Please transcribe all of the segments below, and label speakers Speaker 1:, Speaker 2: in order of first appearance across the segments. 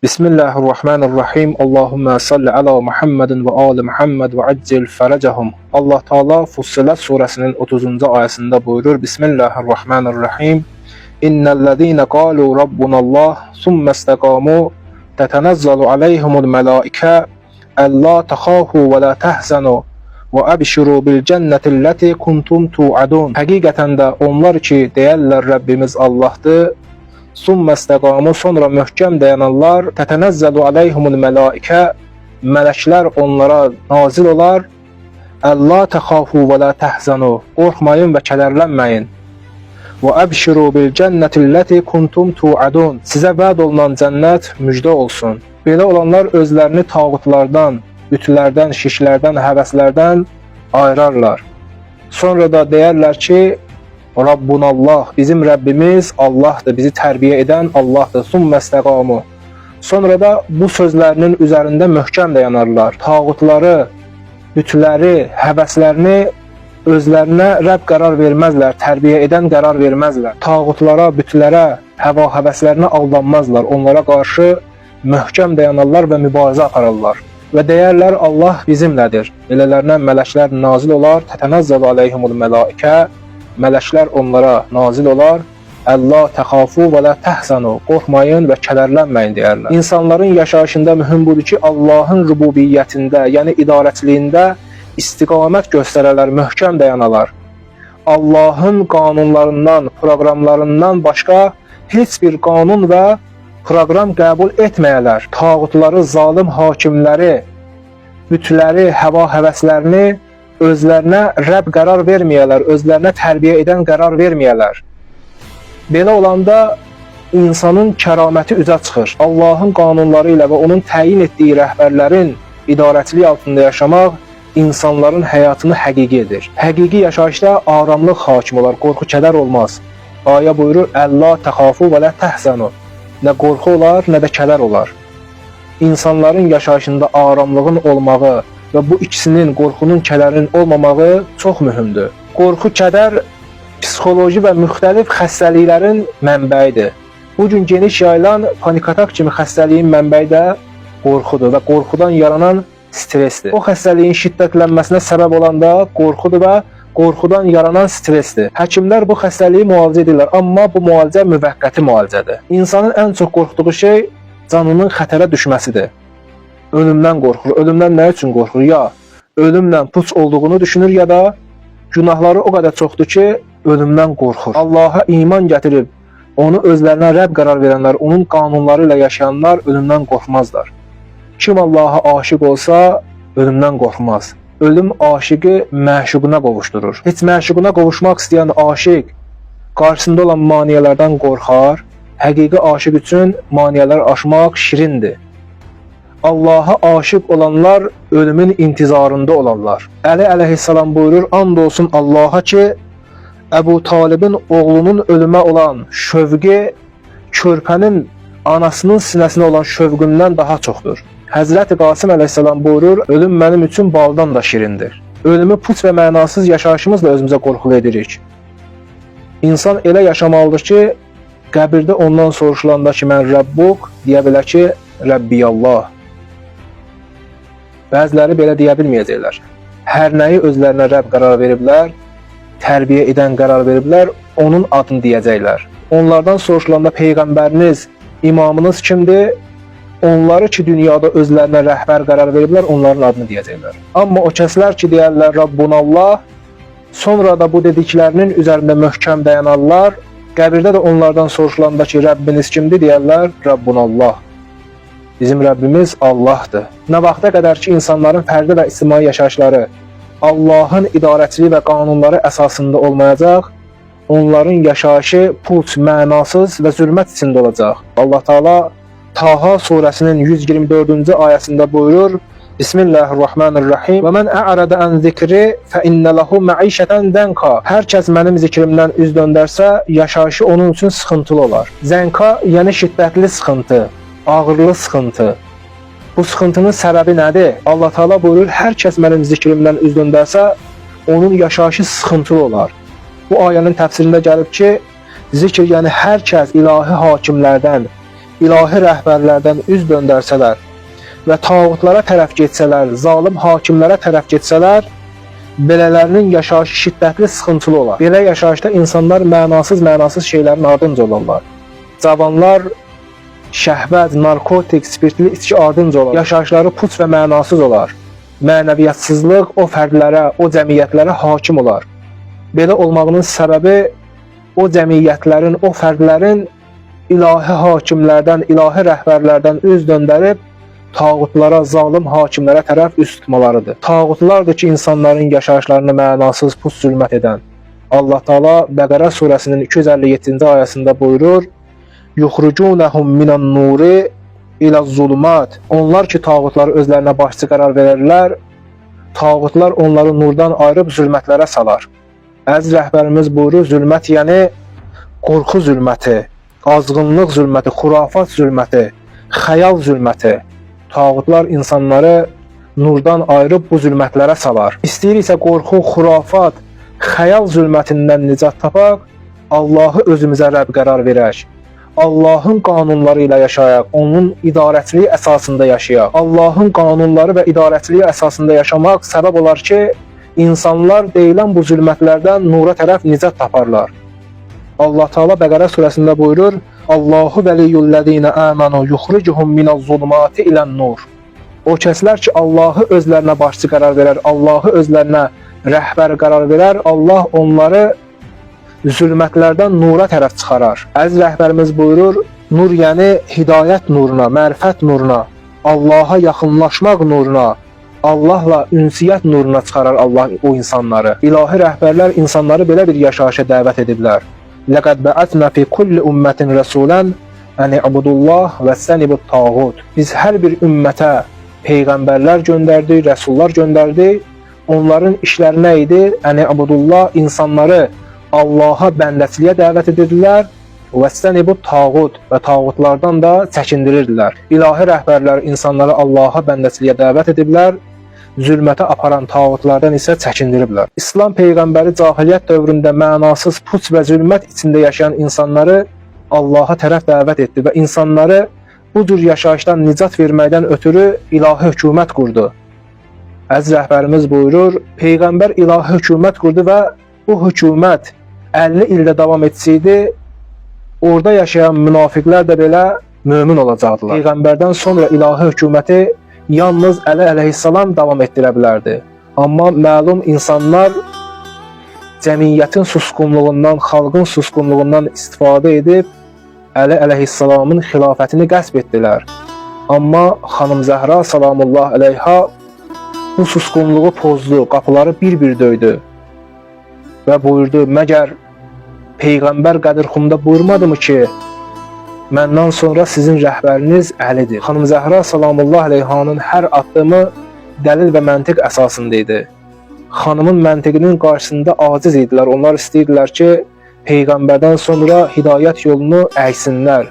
Speaker 1: Bismillahirrahmanirrahim. Allahümme salli ala Muhammedin və ali Muhammed və accil fərəcəhum. Allah Teala Fussilat surəsinin 30-cu ayəsində buyurur: Bismillahirrahmanirrahim. İnnellezîne qalu rabbunallah summa istaqamu tetenezzalu aleyhimul melaike alla taxafu və la tahzanu və əbşiru bil cennetilleti kuntum tuadun. Həqiqətən də onlar ki deyərlər Rəbbimiz Allahdır, Sümmə istəqamu, sonra möhkəm dayananlar, tətənəzzəlu aleyhumul mələikə, mələklər onlara nazil olar. Əlla təxafu və la təhzanu, qorxmayın və kədərlənməyin. Və əbşiru bil cənnətilləti kuntum tuadun. Sizə vəd olunan cənnət müjdə olsun. Belə olanlar özlərini tağutlardan, bütlərdən, şirklərdən, həvəslərdən ayırarlar. Sonra da deyərlər ki, Rabbunallah, bizim Rəbbimiz Allahdır, bizi tərbiyə edən Allahdır. Sümmə istəqamu. Sonra da bu sözlərinin üzərində möhkəm dayanarlar. Tağutları, bütləri, həvəslərini özlərinə Rəbb qərar verməzlər, tərbiyə edən qərar verməzlər. Tağutlara, bütlərə, həva həvəslərinə aldanmazlar. Onlara qarşı möhkəm dayanarlar və mübarizə apararlar. Və deyərlər Allah bizimlədir. Belələrinə mələklər nazil olar. Tətənəzzəlu aleyhimul mələikə. Mələklər onlara nazil olar. Əlla təxafu və la təhzanu. Qorxmayın və kədərlənməyin deyərlər. İnsanların yaşayışında mühüm budur ki, Allahın rububiyyətində, yəni idarəçiliyində istiqamət göstərələr, möhkəm dayanalar. Allahın qanunlarından, proqramlarından başqa heç bir qanun və proqram qəbul etməyələr. Tağutları, zalim hakimləri, bütləri, həva həvəslərini özlərinə Rəbb qərar verməyələr, özlərinə tərbiyə edən qərar verməyələr. Belə olanda insanın kəraməti üzə çıxır. Allahın qanunları ilə və onun təyin etdiyi rəhbərlərin idarəçiliyi altında yaşamaq insanların həyatını həqiqi edir. Həqiqi yaşayışda aramlıq hakim olar, qorxu, kədər olmaz. Ayə buyurur: "Əlla təxafu və la təhzanu." Nə qorxu olar, nə də kədər olar. İnsanların yaşayışında aramlığın olmağı və bu ikisinin, qorxunun, kədərin olmamağı çox mühümdür. Qorxu, kədər psixoloji və müxtəlif xəstəliklərin mənbəyidir. Bu gün geniş yayılan panik atak kimi xəstəliyin mənbəyi də qorxudur və qorxudan yaranan stressdir. O xəstəliyin şiddətlənməsinə səbəb olan da qorxudur və qorxudan yaranan stressdir. Həkimlər bu xəstəliyi müalicə edirlər, amma bu müalicə müvəqqəti müalicədir. İnsanın ən çox qorxduğu şey canının xətərə düşməsidir. Ölümdən qorxur. Ölümdən nə üçün qorxur? Ya ölümlə puç olduğunu düşünür, ya da günahları o qədər çoxdur ki, ölümdən qorxur. Allaha iman gətirib onu özlərinə Rəbb qərar verənlər, onun qanunları ilə yaşayanlar ölümdən qorxmazlar. Kim Allaha aşiq olsa, ölümdən qorxmaz. Ölüm aşiqi məşuquna qovuşdurur. Heç məşuquna qovuşmaq istəyən aşiq qarşısında olan maneələrdən qorxar. Həqiqi aşiq üçün maneələr aşmaq şirindir. Allaha aşiq olanlar ölümün intizarında olanlar. Əli əleyhissalam buyurur: "And olsun Allaha ki, Əbu Talibin oğlunun ölümə olan şövqi körpənin anasının sinəsinə olan şövqündən daha çoxdur." Həzrəti Qasım əleyhissalam buyurur: "Ölüm mənim üçün baldan da şirindir." Ölümü puç və mənasız yaşayışımızla özümüzə qorxulu edirik. İnsan elə yaşamalıdır ki, qəbirdə ondan soruşulanda ki, mən Rəbbuk, deyə bilər ki, Rəbbiyallah. Bəziləri belə deyə bilməyəcəklər. Hər nəyi özlərinə Rəbb qərar veriblər, tərbiyə edən qərar veriblər, onun adını deyəcəklər. Onlardan soruşulanda peyğəmbəriniz, imamınız kimdir? Onları ki, dünyada özlərinə rəhbər qərar veriblər, onların adını deyəcəklər. Amma o kəslər ki, deyərlər Rabbunallah, sonra da bu dediklərinin üzərində möhkəm dayanarlar, qəbirdə də onlardan soruşulanda ki, Rəbbiniz kimdir? Deyərlər Rabbunallah. Bizim Rəbbimiz Allahdır. Nə vaxta qədər ki, insanların fərdi və ictimai yaşayışları Allahın idarəçiliyi və qanunları əsasında olmayacaq, onların yaşayışı puç, mənasız və zülmət içində olacaq. Allah Teala Taha surəsinin 124-cü ayəsində buyurur: Bismillahirrahmanirrahim. Və men a'rada an zikri fe inne lehu ma'işeten zanka. Hər kəs mənim zikrimdən üz döndərsə, yaşayışı onun üçün sıxıntılı olar. Zənka, yəni şiddətli sıxıntı, ağırlı sıxıntı. Bu sıxıntının səbəbi nədir? Allah Teala buyurur, hər kəs mənim zikrimdən üz döndərsə, onun yaşayışı sıxıntılı olar. Bu ayənin təfsirində gəlib ki, zikr, yəni hər kəs ilahi hakimlərdən, ilahi rəhbərlərdən üz döndərsələr və tağutlara tərəf getsələr, zalım hakimlərə tərəf getsələr, belələrinin yaşayışı şiddətli sıxıntılı olar. Belə yaşayışda insanlar mənasız şeylərin ardınca olarlar. Cavanlar şəhvət, narkotik, spirtli içki ardınca olar. Yaşayışları puç və mənasız olar. Mənəviyyətsizlik o fərdlərə, o cəmiyyətlərə hakim olar. Belə olmağının səbəbi o cəmiyyətlərin, o fərdlərin ilahi hakimlərdən, ilahi rəhbərlərdən üz döndərib tağutlara, zalım hakimlərə tərəf üz tutmalarıdır. Tağutlardır ki, insanların yaşayışlarını mənasız puç zülmət edən. Allah Taala Bəqərə surəsinin 257-ci ayəsində buyurur: "Yuxricunahum minan-nuri ilə-zulumat." Onlar ki, tağutları özlərinə başçı qərar verərlər, tağutlar onları nurdan ayırıb zülmətlərə salar. Əziz rəhbərimiz buyurur, zülmət yəni qorxu zülməti, azğınlıq zülməti, xurafat zülməti, xəyal zülməti. Tağutlar insanları nurdan ayırıb bu zülmətlərə salar. İstəyiriksə qorxu, xurafat, xəyal zülmətindən nicat tapaq, Allahı özümüzə Rəbb qərar verək. Allahın qanunları ilə yaşayaq, onun idarəçiliyi əsasında yaşayaq. Allahın qanunları və idarəçiliyi əsasında yaşamaq səbəb olar ki, insanlar deyilən bu zülmətlərdən nura tərəf nicat taparlar. Allah Taala Bəqərə surəsində buyurur: "Allahu veliyyullezina amanu yuxricuhum minez-zulumati ilen-nur." O kəslər ki, Allahı özlərinə başçı qərar verər, Allahı özlərinə rəhbər qərar verər, Allah onları zülmətlərdən nura tərəf çıxarar. Əziz rəhbərimiz buyurur, nur yəni hidayət nuruna, mərifət nuruna, Allaha yaxınlaşmaq nuruna, Allahla ünsiyyət nuruna çıxarar Allah o insanları. İlahi rəhbərlər insanları belə bir yaşayışa dəvət ediblər. Ləqəd bəətnə fi kulli ümmətin rəsulən ən ibudullah və sənibut tağut. Biz hər bir ümmətə peyğəmbərlər göndərdik, rəsullar göndərdik. Onların işləri nə idi? Ən ibudullah, insanları Allaha bəndəçiliyə dəvət edirdilər. Və sənibut tağut və tağutlardan da çəkindirirdilər. İlahi rəhbərlər insanları Allaha bəndəçiliyə dəvət ediblər, zülmətə aparan tağutlardan isə çəkindiriblər. İslam peyğəmbəri cahiliyyət dövründə mənasız puç və zülmət içində yaşayan insanları Allaha tərəf dəvət etdi və insanları bu cür yaşayışdan nicat verməkdən ötürü ilahi hökumət qurdu. Əziz rəhbərimiz buyurur, peyğəmbər ilahi hökumət qurdu və bu hökumət 50 ildə davam etsəydi, orada yaşayan münafiqlər də belə mömin olacaqdılar. Peyğəmbərdən sonra ilahi hökuməti yalnız Əli əleyhissalam davam etdirə bilərdi. Amma məlum insanlar cəmiyyətin susqunluğundan, xalqın susqunluğundan istifadə edib Əli əleyhissalamın xilafətini qəsb etdilər. Amma xanım Zəhra salamullah əleyha bu susqunluğu pozdu, qapıları bir-bir döydü və buyurdu: "Məgər Peyğəmbər Qədirxumda buyurmadı mı ki, məndən sonra sizin rəhbəriniz Əlidir?" Xanım Zəhra salamullah əleyhanın hər addımı dəlil və məntiq əsasında idi. Xanımın məntiqinin qarşısında aciz idilər. Onlar istəyirdilər ki, Peyğəmbərdən sonra hidayət yolunu əysinlər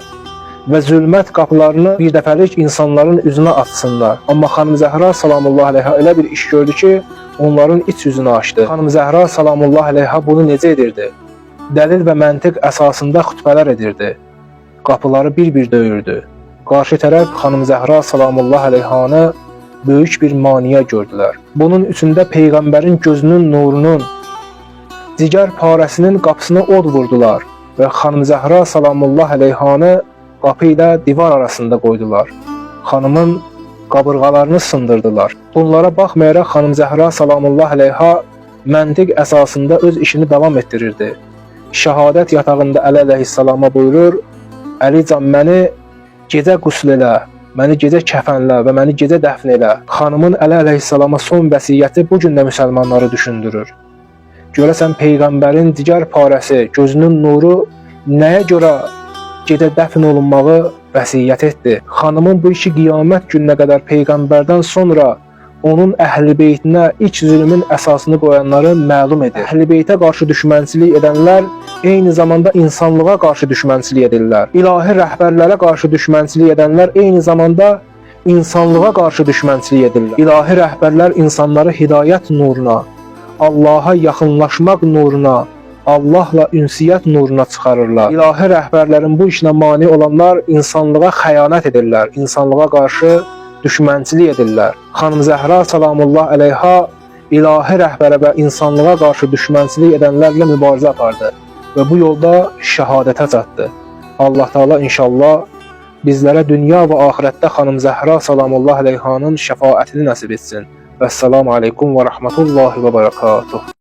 Speaker 1: və zülmət qapılarını bir dəfəlik insanların üzünə atsınlar. Amma xanım Zəhra salamullah əleyha elə bir iş gördü ki, onların iç yüzünü açdı. Xanım Zəhra salamullah əleyha bunu necə edirdi? Dəlil və məntiq əsasında xütbələr edirdi. Qapıları bir-bir döyürdü. Qarşı tərəf xanım Zəhra salamullah əleyhanı böyük bir maniyə gördülər. Bunun üçün də Peyğəmbərin gözünün nurunun, cigər parəsinin qapısına od vurdular və xanım Zəhra salamullah əleyhanı qapı ilə divar arasında qoydular. Xanımın qabırğalarını sındırdılar. Bunlara baxmayaraq xanım Zəhra salamullah əleyha məntiq əsasında öz işini davam etdirirdi. Şəhadət yatağında Əli əleyhissalama buyurur: "Əlican, məni gecə qüsl elə, məni gecə kəfənlə və məni gecə dəfn elə." Xanımın Əli əleyhissalama son vəsiyyəti bu gün də müsəlmanları düşündürür. Görəsən Peyğəmbərin digər parəsi, gözünün nuru nəyə görə gecə dəfn olunmağı vəsiyyət etdi? Xanımın bu işi qiyamət gününə qədər Peyğəmbərdən sonra onun əhl-i beytinə ilk zülmün əsasını qoyanları məlum edir. Əhl-i beytə qarşı düşmənçilik edənlər eyni zamanda insanlığa qarşı düşmənçilik edirlər. İlahi rəhbərlərə qarşı düşmənçilik edənlər eyni zamanda insanlığa qarşı düşmənçilik edirlər. İlahi rəhbərlər insanları hidayət nuruna, Allaha yaxınlaşmaq nuruna, Allahla ünsiyyət nuruna çıxarırlar. İlahi rəhbərlərin bu işinə mane olanlar insanlığa xəyanət edirlər, insanlığa qarşı düşmənçilik edirlər. Xanım Zəhra salamullah əleyha ilahi rəhbərə və insanlığa qarşı düşmənçilik edənlərlə mübarizə apardı və bu yolda şəhadətə çatdı. Allah Taala inşallah bizlərə dünya və axirətdə xanım Zəhra salamullah əleyhanın şəfaətini nəsib etsin. Vəssalamu aleykum və rəhmətullahi və bərəkatuh.